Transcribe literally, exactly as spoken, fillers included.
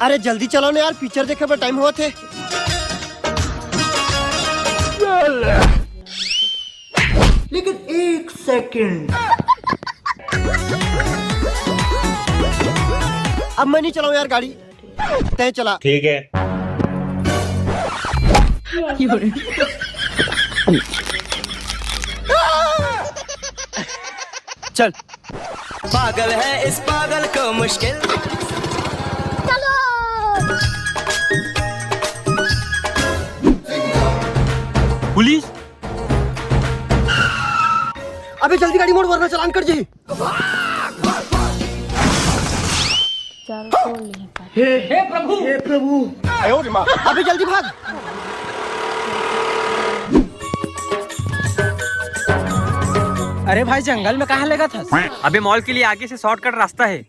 अरे जल्दी चलाओ ना यार, पिक्चर देखे बर टाइम होवत हे। लेकिन एक सेकंड। अब मैं नहीं चलाऊं यार गाड़ी, तय चला। ठीक है। चल। पागल है, इस पागल को मुश्किल। पुलिस। अबे जल्दी गाड़ी मोड़ वरना चालान कट जाही। चार सौ ले। हे प्रभु, हे प्रभु। अबे जल्दी भाग। अरे भाई, जंगल में कहाँ लेगत हस? अबे मॉल के लिए आगे से शॉर्टकट रास्ता है।